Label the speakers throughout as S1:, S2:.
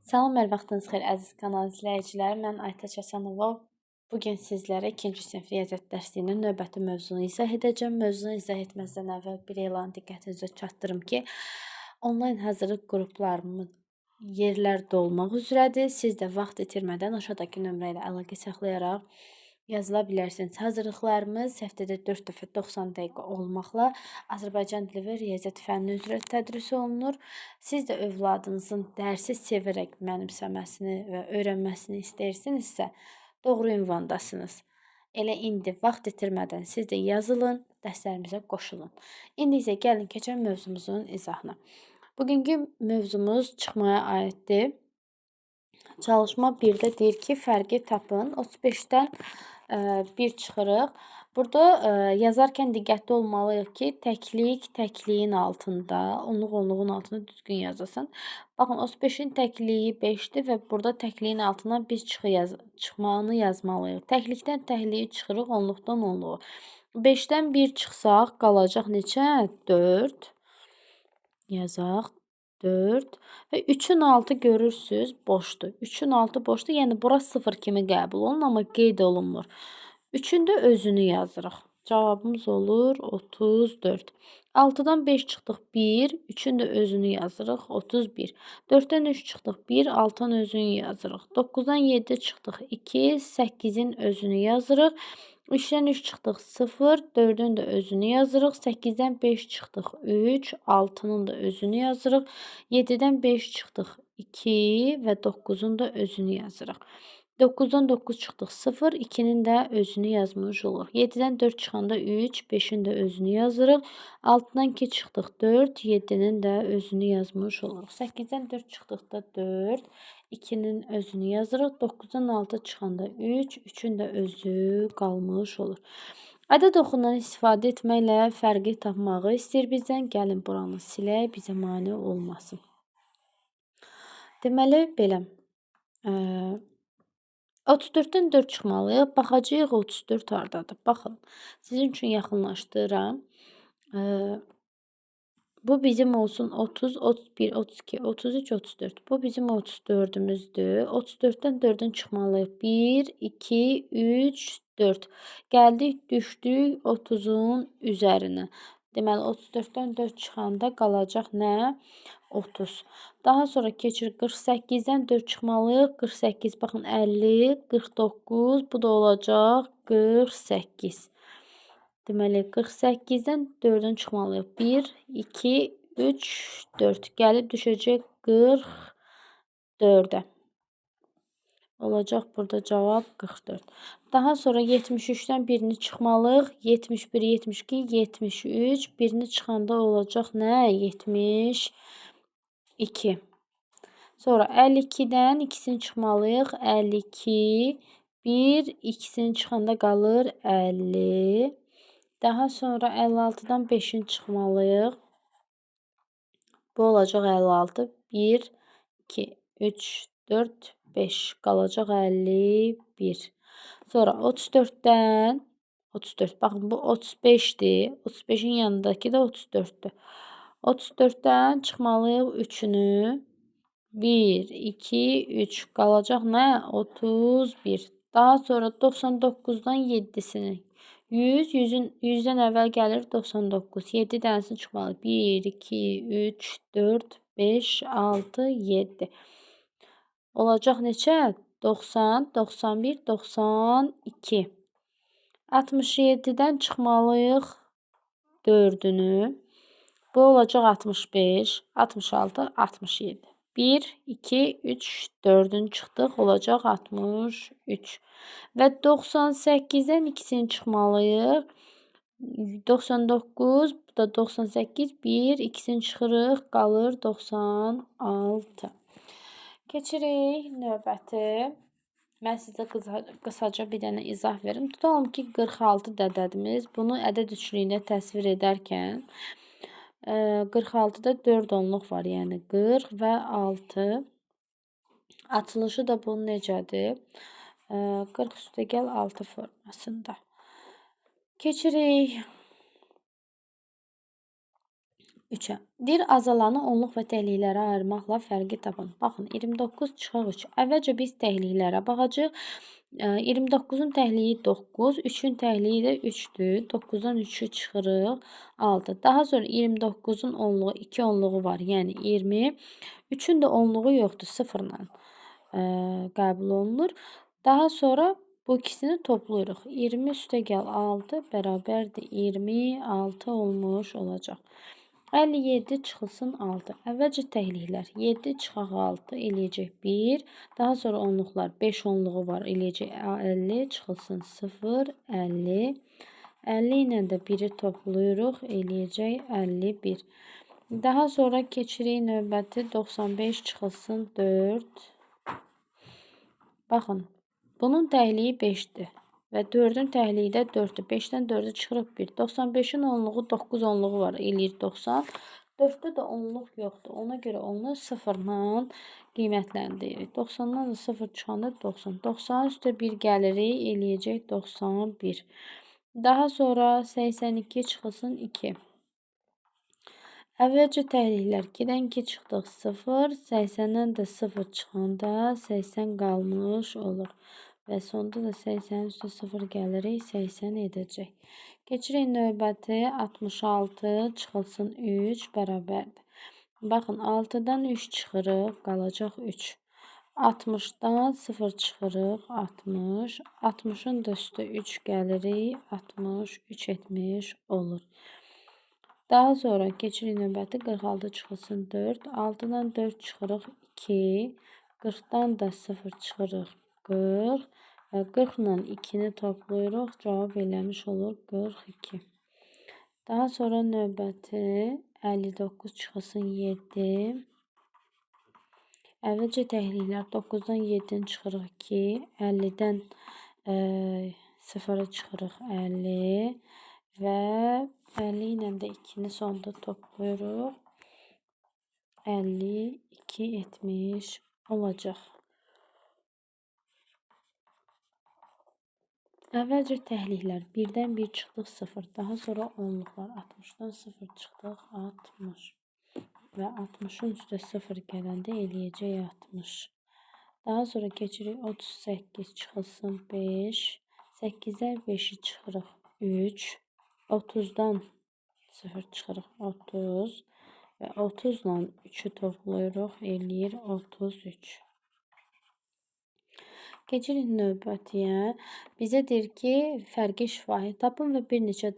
S1: Salam, hər vaxtınız xeyir əziz kanal izləyiciləri. Mən Aytaç Həsənova. Bu gün sizlərə 2-ci sinif riyaziyyat dərsliyinin növbəti mövzunu izah edəcəm. Mövzunu izah etməzdən əvvəl bir elan diqqətinizə çatdırım ki, onlayn hazırlıq qruplarımın yerlər dolmaq üzrədir. Siz də vaxt itirmədən aşağıdakı nömrə ilə əlaqə saxlayaraq yazıla bilərsiniz. Hazırlıqlarımız həftədə 4 dəfə 90 dəqiqə olmaqla Azərbaycan dili və riyaziyyat fənni üzrə tədris olunur. Siz də övladınızın dərsi sevərək mənimsəməsini və öyrənməsini istəyirsinizsə, doğru ünvandasınız. Elə indi vaxt itirmədən siz də yazılın, dərslərimizə qoşulun. İndi isə gəlin keçən mövzumuzun izahına. Bugünkü mövzumuz çıxmaya aiddir. Çalışma 1-də deyir ki, fərqi tapın. 35-dən 1 çıxırıq. Burada yazarkən diqqətli olmalıyıq ki, təklik təkliyin altında, onluq onluğun altında düzgün yazasan. Baxın, 35-in təkliyi 5-dir və burada təkliyin altına biz çıxmağını yazmalıyıq. Təklikdən təkliyi çıxırıq, onluqdan onluğu. 5-dən 1 çıxsaq, qalacaq neçə? 4. Yazaq. 4 və 3-ün altı görürsünüz, boşdur. 3-ün altı boşdur, yəni bura 0 kimi qəbul olunur, amma qeyd olunmur. 3-ün də özünü yazırıq. Cavabımız olur 34. 6-dan 5 çıxdıq 1, 3-ün də özünü yazırıq 31. 4-dən 3 çıxdıq 1, 6-nın özünü yazırıq. 9-dan 7 çıxdıq 2, 8-in özünü yazırıq. 3-dən 3 çıxdıq 0, 4-ün də özünü yazırıq. 8-dən 5 çıxdıq 3, 6-nın da özünü yazırıq. 7-dən 5 çıxdıq 2 və 9-un da özünü yazırıq. 9-dan 9 çıxdıq 0, 2-nin də özünü yazmış oluruq. 7-dən 4 çıxanda 3, 5-in də özünü yazırıq. 6-dan 2 çıxdıq 4, 7-nin də özünü yazmış oluruq. 8-dən 4 çıxdıqda 4, 2-nin özünü yazırıq. 9-dan 6 çıxanda 3, 3-ün də özü qalmış olur. Ədəd oxundan istifadə etməklə fərqi tapmağı istəyir bizdən. Gəlin buranı silək, bizə mane olmasın. Deməli, belə. 34-dən 4 çıxmalıyıq. Baxacağıq 34 hardadır. Baxın, sizin üçün yaxınlaşdırıram. Bu bizim olsun 30, 31, 32, 33, 34. Bu bizim 34-ümüzdür. 34-dən 4-ün çıxmalıyıq. 1, 2, 3, 4. Gəldik, düşdük 30-un üzərinə. Deməli, 34-dən 4 çıxanda qalacaq nə? 30. Daha sonra keçir 48-dən 4 çıxmalıyıq. 48, baxın 50, 49, bu da olacaq 48. Deməli, 48-dən 4-ün çıxmalıyıq. 1, 2, 3, 4. Gəlib düşəcək 44-ə. Olacaq burada cavab 44. Daha sonra 73-dən birini çıxmalıyıq. 71, 72, 73. Birini çıxanda olacaq nə? 72. Sonra 52-dən ikisini çıxmalıyıq. 52, 1, ikisini çıxanda qalır 50. Daha sonra 56-dan 5-ini çıxmalıyıq. Bu olacaq 56. 1, 2, 3, 4, 5. Qalacaq 51. Sonra 34-dən 34. Baxın, bu 35-dir. 35-in yanındakı də 34-dür. 34-dən çıxmalıyıq 3-ünü. 1, 2, 3. Qalacaq nə? 31. Daha sonra 99-dan 7-sini. 100, 100-dən əvvəl gəlir 99. 7 dənəsini çıxmalı. 1, 2, 3, 4, 5, 6, 7. Olacaq neçə? 90, 91, 92. 67-dən çıxmalıyıq 4-ünü. Bu olacaq 65, 66, 67. 1, 2, 3, 4-ünü çıxdıq. Olacaq 63. Və 98-dən ikisini çıxmalıyıq. 99, bu da 98, 1, ikisini çıxırıq. Qalır 96. Keçirik növbəti. Mən sizə qısaca bir dənə izah verim. Tutalım ki, 46 ədədimiz. Bunu ədəd üçlüyündə təsvir edərkən 46-da 4 onluq var. Yəni 40 və 6. Açılışı da bunun necədir? 40 üstəgəl 6 formasında. Keçirik. 3-ə. Deyir, azalanı onluq və təkliklərə ayırmaqla fərqi tapın. Baxın, 29 çıxaq 3. Əvvəlcə biz təkliklərə baxacağıq. 29-un təkliyi 9, 3-ün təkliyi də 3-dür. 9-dan 3-ü çıxırıq, 6. Daha sonra 29-un onluğu, 2 onluğu var, yəni 20. 3-ün də onluğu yoxdur, 0-la qəbul olunur. Daha sonra bu ikisini toplayırıq. 20 üstəgəl 6 bərabərdir 26 olmuş olacaq. 57 çıxılsın 6. Əvvəlcə təkliklər. 7 çıxaq 6 eləyəcək 1. Daha sonra onluqlar. 5 onluğu var, eləyəcək 50 çıxılsın 0, 50. 50 ilə də 1-i toplayırıq, eləyəcək 51. Daha sonra keçirik növbəti 95 çıxılsın 4. Baxın, bunun təkliyi 5-dir. Və 4-ün təkliyi də 4-dür. 5-dən 4-ü çıxırıq 1. 95-in onluğu 9 onluğu var, eləyir 90. 4-də də onluq yoxdur. Ona görə onu 0-la qiymətləndiririk. 90-dan da 0 çıxanda 90. 90-ın üstə 1 gəlirik, eləyəcək 91. Daha sonra 82 çıxılsın 2. Əvvəlcə təkliklər. 2-dən 2 çıxdıq 0. 80-dən də 0 çıxanda 80 qalmış olur. Və sonda da 80-in üstə 0 gəlirik, 80 edəcək. Keçirik növbəti 66 çıxılsın 3 bərabərdir. Baxın, 6-dan 3 çıxırıq, qalacaq 3. 60-dan 0 çıxırıq, 60. 60-ın da üstə 3 gəlirik, 63 etmiş olur. Daha sonra keçirik növbəti 46 çıxılsın 4. 6-dan 4 çıxırıq, 2. 40-dan da 0 çıxırıq, 40. Və 40 ilə 2-ni toplayırıq, cavab eləmiş olur 42. Daha sonra növbəti 59 çıxılsın 7. Əvvəlcə təkliklər. 9-dan 7-ni çıxırıq 2. 50-dən 0-ı çıxırıq 50. Və 50 ilə də 2-ni sonda toplayırıq. 52 etmiş olacaq. Əvvəlcə təkliklər. 1-dən 1 çıxdıq 0. Daha sonra onluqlar. 60-dan 0 çıxdıq 60. Və 60-ın üstə 0 gələndə eləyəcək 60. Daha sonra keçirik 38 çıxılsın 5. 8-dən 5-i çıxırıq 3. 30-dan 0 çıxırıq 30. Və 30 ilə 3-ü toplayırıq, eləyir 33. Keçirik növbətiyə. Bizə deyir ki, fərqi şifahi tapın və bir neçə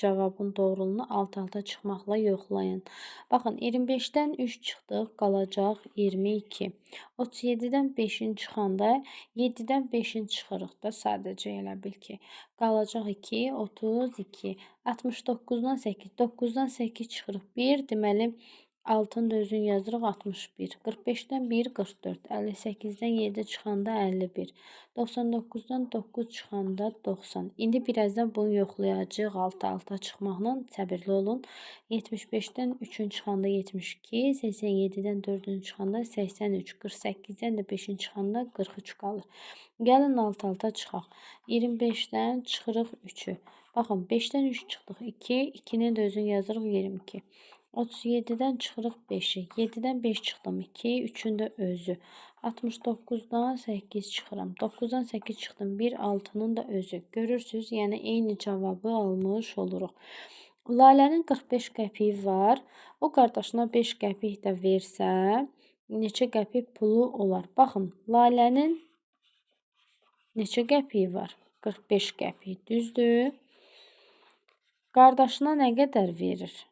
S1: cavabın doğruluğunu alt-alta çıxmaqla yoxlayın. Baxın, 25-dən 3 çıxdıq, qalacaq 22. 37-dən 5-in çıxanda 7-dən 5-in çıxırıq da sadəcə elə bil ki. Qalacaq 2, 32. 69-dan 8, 9-dan 8 çıxırıq 1, deməli 6-nın da özünü yazırıq 61. 45-dən 1, 44. 58-dən 7 çıxanda 51. 99-dan 9 çıxanda 90. İndi birazdan bunu yoxlayacağıq alt-alta çıxmaqla. Səbirli olun. 75-dən 3-ün çıxanda 72. 87-dən 4-ün çıxanda 83. 48-dən də 5-in çıxanda 43 qalır. Gəlin alt-alta çıxaq. 25-dən çıxırıq 3-ü. Baxın, 5-dən 3 çıxdıq 2. 2-nin də özünü yazırıq 22. 37-dən çıxırıq 5-i. 7-dən 5 çıxdım 2, 3-ün də özü. 69-dan 8 çıxıram. 9-dan 8 çıxdım 1, 6-nın da özü. Görürsünüz, yəni eyni cavabı almış oluruq. Lalənin 45 qəpiyi var. O qardaşına 5 qəpik də versə, neçə qəpik pulu olar? Baxın, Lalənin neçə qəpiyi var? 45 qəpik, düzdür? Qardaşına nə qədər verir?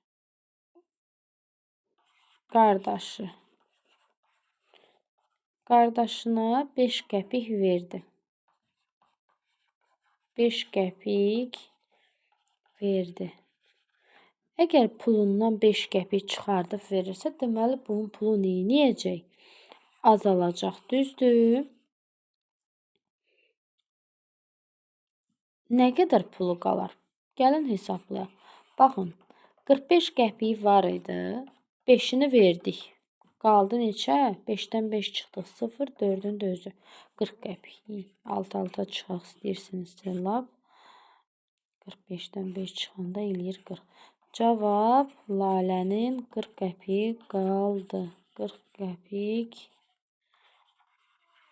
S1: Qardaşı. Qardaşına 5 qəpik verdi. 5 qəpik verdi. Əgər pulundan 5 qəpik çıxardıb verirsə, deməli bunun pulu neyniyəcək? Azalacaq, düzdür? Nə qədər pulu qalar? Gəlin hesablayaq. Baxın, 45 qəpik var idi. 5-ini verdik. Qaldı neçə? 5-dən 5 çıxdıq. 0, 4-ün də özü. 40 qəpik. Alt-alta çıxaq istəyirsinizsə lap. 45-dən 5 çıxanda eləyir 40. Cavab Lalənin 40 qəpik qaldı. 40 qəpik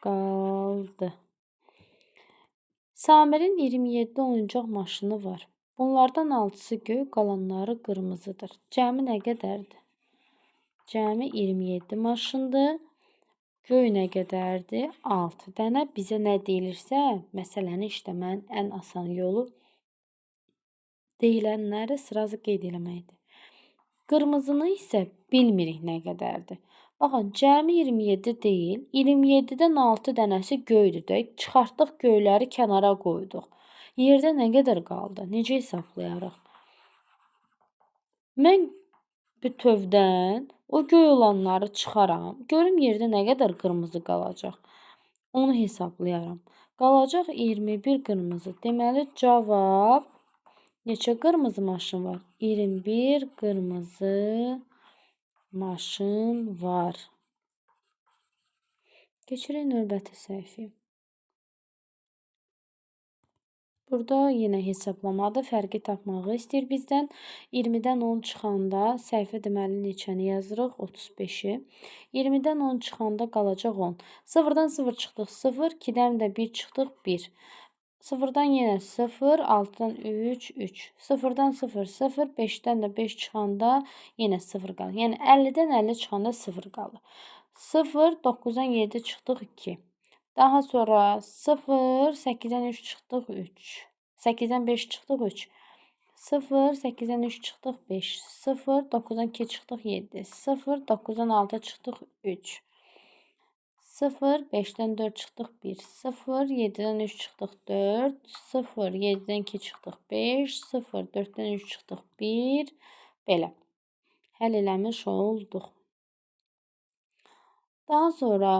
S1: qaldı. Samirin 27 oyuncaq maşını var. Bunlardan 6-sı göy, qalanları qırmızıdır. Cəmi nə qədərdir? Cəmi 27 maşındır. Göy nə qədərdir? 6 dənə. Bizə nə deyilirsə, məsələni işləmənin ən asan yolu deyilənləri sırası qeyd eləməkdir. Qırmızını isə bilmirik nə qədərdir. Baxın, cəmi 27 deyil. 27-dən 6 dənəsi göydür də. Çıxartdıq göyləri kənara qoyduq. Yerdə nə qədər qaldı? Necə hesablayarıq? Mən bütövdən o göy olanları çıxaram. Görüm yerdə nə qədər qırmızı qalacaq. Onu hesablayaram. Qalacaq 21 qırmızı. Deməli, cavab neçə qırmızı maşın var? 21 qırmızı maşın var. Keçirik növbəti səhifəyə. Burada yenə hesablamadır. Fərqi tapmağı istəyir bizdən. 20-dən 10 çıxanda səhifə deməli neçəni yazırıq? 35-i. 20-dən 10 çıxanda qalacaq 10. 0-dan 0 çıxdıq 0, 2-dən də 1 çıxdıq 1. 0-dan yenə 0, 6-dan 3, 3. 0-dan 0, 0, 5-dən də 5 çıxanda yenə 0 qalır. Yəni 50-dən 50 çıxanda 0 qalır. 0, 9-dan 7 çıxdıq 2. Daha sonra 0, 8-dən 3 çıxdıq 3. 8-dən 5 çıxdıq 3. 0, 8-dən 3 çıxdıq 5. 0, 9-dan 2 çıxdıq 7. 0, 9-dan 6 çıxdıq 3. 0, 5-dən 4 çıxdıq 1. 0, 7-dən 3 çıxdıq 4. 0, 7-dən 2 çıxdıq 5. 0, 4-dən 3 çıxdıq 1. Belə. Həll eləmiş olduq. Daha sonra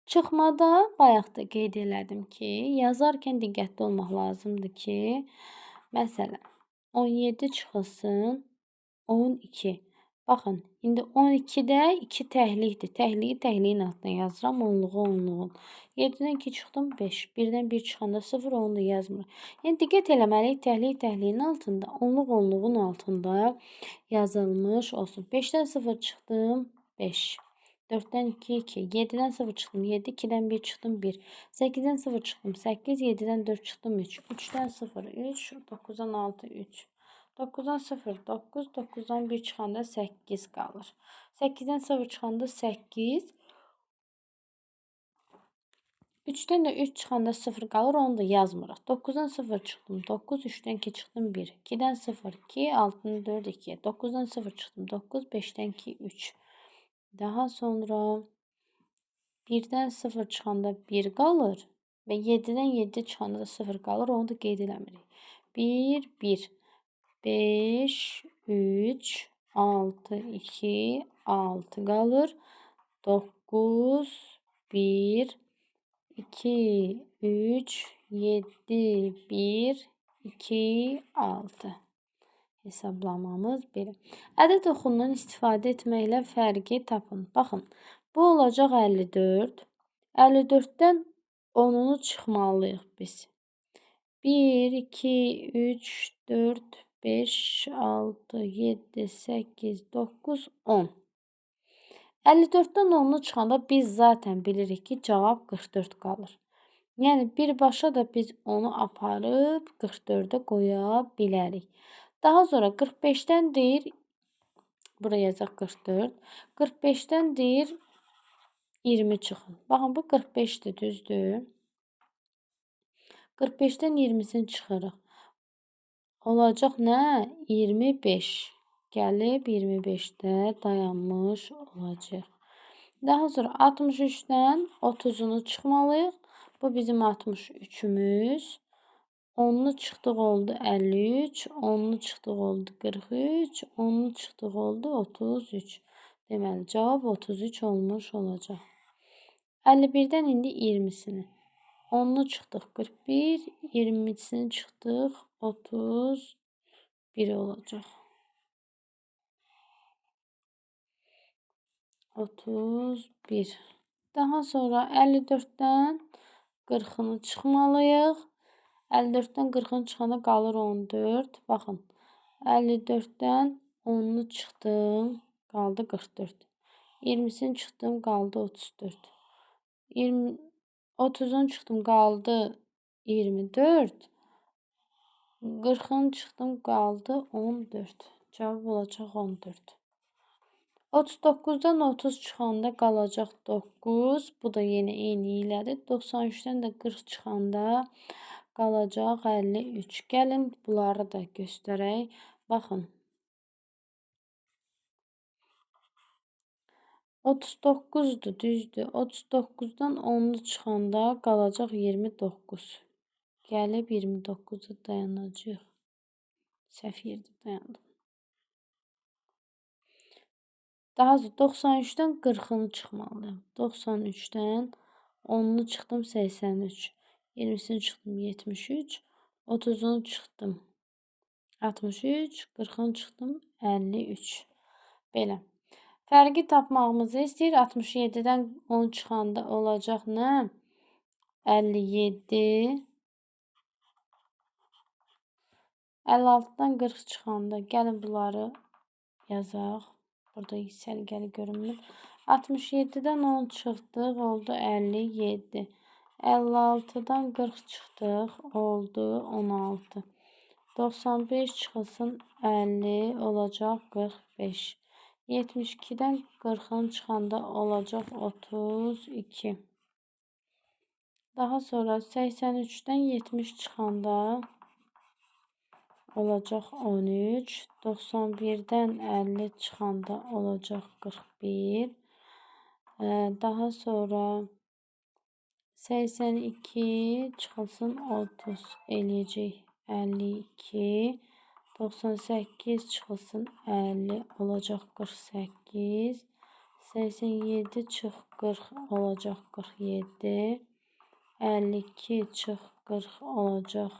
S1: çıxmada bayaq da qeyd elədim ki, yazarkən diqqətli olmaq lazımdır ki, məsələn, 17 çıxılsın 12. Baxın, indi 12-də 2 təhlikdir. Təhliyi təhliyin altına yazıram, onluğu onluğun. 7-dən 2 çıxdım 5. 1-dən 1 çıxanda 0, onu da yazmıram. Yəni, diqqət eləməliyik, təhlik təhliyin altında, onluq onluğun altında yazılmış olsun. 5-dən 0 çıxdım 5. 4-dən 2, 2. 7-dən 0 çıxdım 7, 2-dən 1 çıxdım 1. 8-dən 0 çıxdım 8, 7-dən 4 çıxdım 3. 3-dən 0, 3, 9-dan 6, 3. 9-dan 0, 9, 9-dan 1 çıxanda 8 qalır. 8-dən 0 çıxanda 8. 3-dən də 3 çıxanda 0 qalır, onu da yazmırıq. 9-dan 0 çıxdım 9, 3-dən 2 çıxdım 1. 2-dən 0, 2, 6-dan 4, 2. 9-dan 0 çıxdım 9, 5-dən 2, 3. Daha sonra 1-dən 0 çıxanda 1 qalır və 7-dən 7 çıxanda da 0 qalır, onu da qeyd eləmirik. 1, 1, 5, 3, 6, 2, 6 qalır. 9, 1, 2, 3, 7, 1, 2, 6. Hesablamamız belə. Ədəd oxundan istifadə etməklə fərqi tapın. Baxın, bu olacaq 54. 54-dən 10-unu çıxmalıyıq biz. 1, 2, 3, 4, 5, 6, 7, 8, 9, 10. 54-dən 10-unu çıxanda biz zaten bilirik ki, cavab 44 qalır. Yəni, birbaşa da biz onu aparıb 44-ə qoya bilərik. Daha sonra 45-dən deyir, buraya yazaq 44. 45-dən deyir, 20 çıxın. Baxın, bu 45-dir, düzdür? 45-dən 20-sini çıxırıq. Olacaq nə? 25. Gəlib 25-də dayanmış olacaq. Daha sonra 63-dən 30-unu çıxmalıyıq. Bu bizim 63-ümüz. 10-lu çıxdıq oldu 53, 10-lu çıxdıq oldu 43, 10-lu çıxdıq oldu 33. Deməli, cavab 33 olmuş olacaq. 51-dən indi 20-sini. 10-lu çıxdıq 41, 20-sini çıxdıq 31 olacaq. 31. Daha sonra 54-dən 40-ını çıxmalıyıq. 54-dən 40-ın çıxanda qalır 14. Baxın, 54-dən 10-unu çıxdım, qaldı 44. 20-sini çıxdım, qaldı 34. 30-unu çıxdım, qaldı 24. 40-ını çıxdım, qaldı 14. Cavab olacaq 14. 39-dan 30 çıxanda qalacaq 9. Bu da yenə eyni ilədir. 93-dən də 40 çıxanda qalacaq 53. Gəlin bunları da göstərək. Baxın. 39-dur, düzdür. 39-dan 10-u çıxanda qalacaq 29. Gəlib 29-da dayanacaq. Səhv yerdə dayandım. Daha sonra 93-dən 40-ını çıxmalıyam. 93-dən 10-unu çıxdım 83. 20-sini çıxdım 73. 30-unu çıxdım 63. 40-ını çıxdım 53. Belə. Fərqi tapmağımızı istəyir. 67-dən 10 çıxanda olacaq nə? 57. 56-dan 40 çıxanda gəlin bunları yazaq. Burada səliqəli görünmür. 67-dən 10 çıxdıq, oldu 57. 56-dan 40 çıxdıq, oldu 16. 95 çıxılsın 50, olacaq 45. 72-dən 40-ın çıxanda olacaq 32. Daha sonra 83-dən 70 çıxanda olacaq 13. 91-dən 50 çıxanda olacaq 41. Daha sonra 82 çıxılsın 30 eləyəcək 52. 98 çıxılsın 50 olacaq 48. 87 çıx 40 olacaq 47. 52 çıx 40 olacaq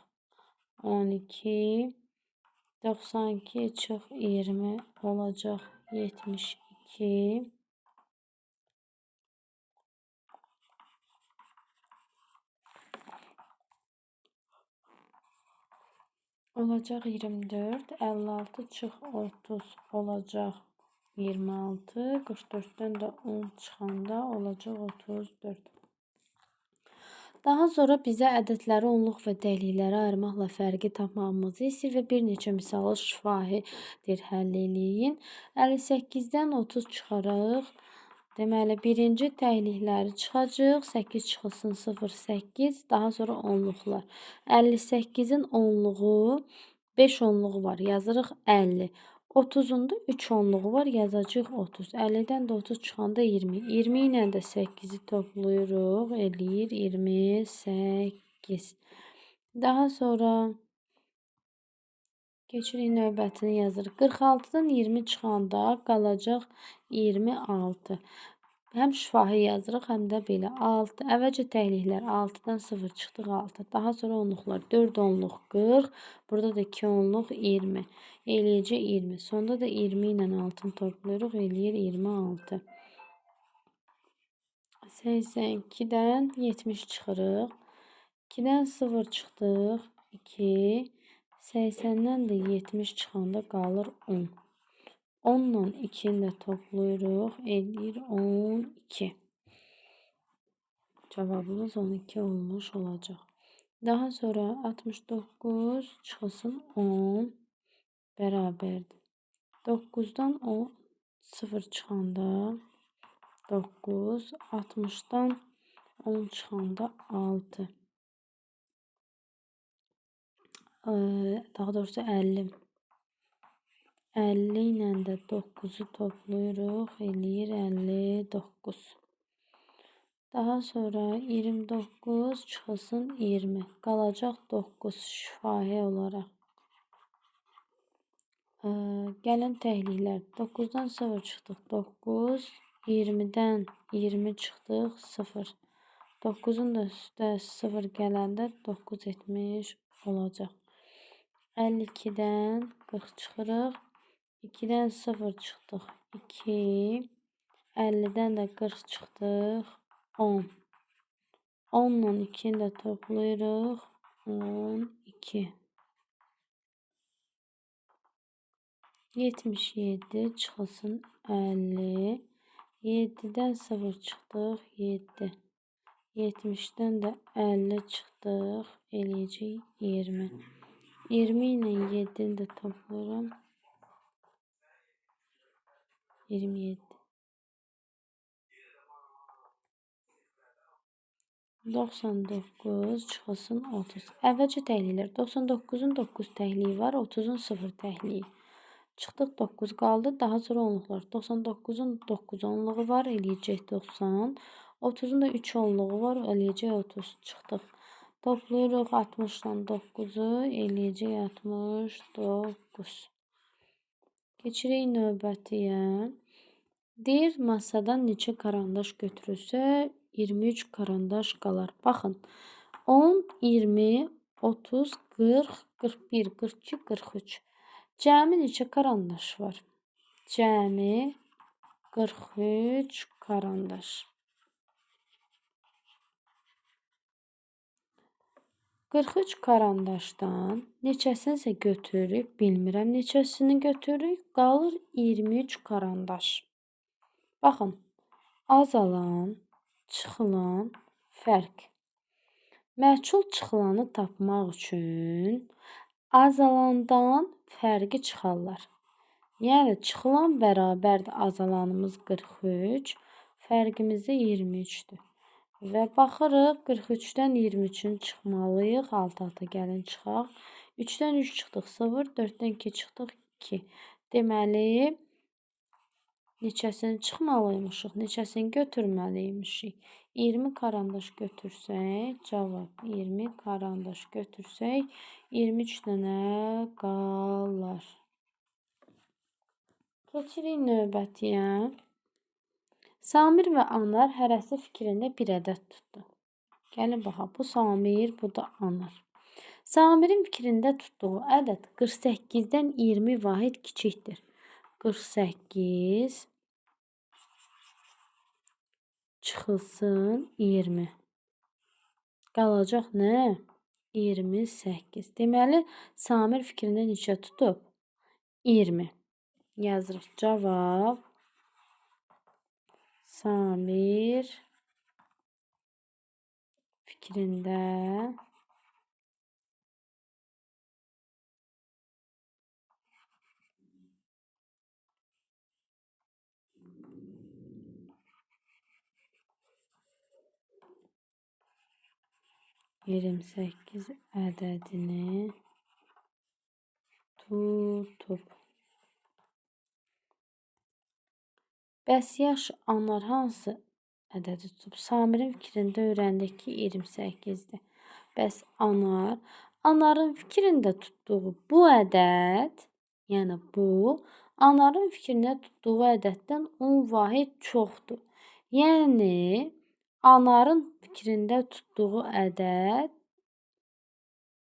S1: 12. 92 çıx 20 olacaq 72. Olacaq 24. 56 çıx 30 olacaq 26. 44-dən də 10 çıxanda olacaq 34. Daha sonra bizə ədədləri onluq və dəyərliklərə ayırmaqla fərqi tapmağımızı istəyir və bir neçə misalı şifahidir həll eləyin. 58-dən 30 çıxarıq. Deməli, birinci təklikləri çıxacaq. 8 çıxılsın 0, 8. Daha sonra onluqlar. 58-in onluğu 5 onluğu var. Yazırıq 50. 30-un da 3 onluğu var. Yazacağıq 30. 50-dən də 30 çıxanda 20. 20 ilə də 8-i toplayırıq. Eləyir 28. Daha sonra keçirik növbətini yazırıq. 46-dan 20 çıxanda qalacaq 26. Həm şifahi yazırıq, həm də belə. 6. Əvvəlcə təkliklər. 6-dan 0 çıxdıq 6. Daha sonra onluqlar. 4 onluq 40. Burada da 2 onluq 20. Eləyəcək 20. Sonda da 20 ilə 6-nı toplayırıq. Eləyir 26. 82-dən 70 çıxırıq. 2-dən 0 çıxdıq. 2. 80-dən də 70 çıxanda qalır 10. 10 ilə 2-ni də toplayırıq. Eləyir 12. Cavabımız 12 olmuş olacaq. Daha sonra 69 çıxılsın 10 bərabərdir. 9-dan 0 çıxanda 9, 60-dan 10 çıxanda 6. Daha doğrusu 50. 50 ilə də 9-u toplayırıq, eləyir 59. Daha sonra 29 çıxılsın 20. Qalacaq 9 şifahi olaraq. Gəlin təkliklər. 9-dan 0 çıxdıq 9, 20-dən 20 çıxdıq 0. 9-un da üstə 0 gələndə 9 etmiş olacaq. 52-dən 40 çıxırıq. 2-dən 0 çıxdıq 2, 50-dən də 40 çıxdıq 10. 10 ilə 2-ni də toplayırıq. 12. 77 çıxılsın 50. 7-dən 0 çıxdıq, 7. 70-dən də 50 çıxdıq, eləyəcək 20. 20 ilə 7-ni də toplayıram. 27. 99 çıxılsın 30. Əvvəlcə təkliklər. 99-un 9 təkliyi var, 30-un 0 təkliyi. Çıxdıq 9 qaldı. Daha sonra onluqlar. 99-un 9 onluğu var, eləyəcək 90. 30-un da 3 onluğu var, eləyəcək 30. Çıxdıq. Toplayırıq 60 ilə 9-u, eləyəcək 69. Keçirik növbətiyə. Deyir, masadan neçə karandaş götürülsə, 23 karandaş qalar. Baxın, 10, 20, 30, 40, 41, 42, 43. Cəmi neçə karandaş var? Cəmi 43 karandaş. 43 karandaşdan neçəsinisə götürürük, bilmirəm neçəsini götürürük, qalır 23 karandaş. Baxın, azalan, çıxılan fərq. Məchul çıxılanı tapmaq üçün azalandan fərqi çıxarlar. Yəni, çıxılan bərabərdir azalanımız 43, fərqimiz də 23-dür. Və baxırıq, 43-dən 23-ün çıxmalıyıq. Alt-alta gəlin çıxaq. 3-dən 3 çıxdıq 0, 4-dən 2 çıxdıq 2. Deməli, neçəsini çıxmalıymışıq, neçəsini götürməliymişik? 20 karandaş götürsək, cavab 20 karandaş götürsək, 23 dənə qalar. Keçirik növbətiyə. Samir və Anar hərəsi fikrində bir ədəd tutdu. Gəlin baxaq, bu Samir, bu da Anar. Samirin fikrində tutduğu ədəd 48-dən 20 vahid kiçikdir. 48 çıxılsın 20. Qalacaq nə? 28. Deməli, Samir fikrində neçə tutub? 20. Yazırıq cavab. Samir fikrində 28 ədədini tutub. Bəs yaş Anar hansı ədədi tutub? Samirin fikrində öyrəndik ki, 28-dir. Bəs Anar, Anarın fikrində tutduğu bu ədəd, yəni bu, Anarın fikrində tutduğu ədəddən 10 vahid çoxdur. Yəni, Anarın fikrində tutduğu ədəd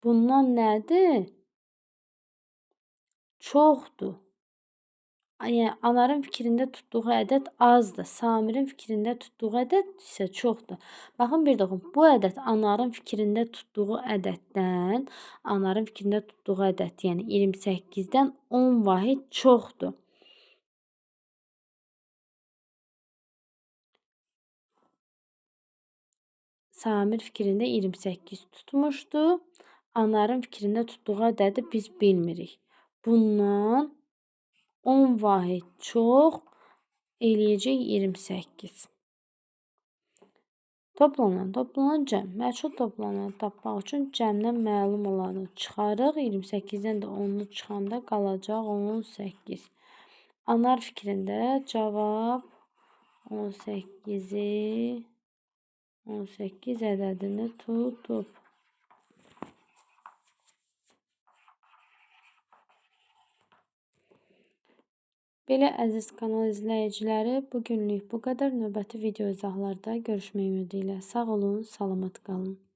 S1: bundan nədir? Çoxdur. Yəni, Anarın fikrində tutduğu ədəd azdır. Samirin fikrində tutduğu ədəd isə çoxdur. Baxın, bir də oxuyun. Bu ədəd Anarın fikrində tutduğu ədəddən, Anarın fikrində tutduğu ədəd, yəni 28-dən 10 vahid çoxdur. Samir fikrində 28 tutmuşdu. Anarın fikrində tutduğu ədədi biz bilmirik. Bundan 10 vahid çox eləyəcək 28. Toplanan, toplanan cəm. Məchul toplananı tapmaq üçün cəmdən məlum olanı çıxarıq. 28-dən də 10-u çıxanda qalacaq 18. Anar fikrində cavab 18 ədədini tutub. Belə əziz kanal izləyiciləri, bugünlük bu qədər. Növbəti video izahlarda görüşmək ümidi ilə. Sağ olun, salamat qalın.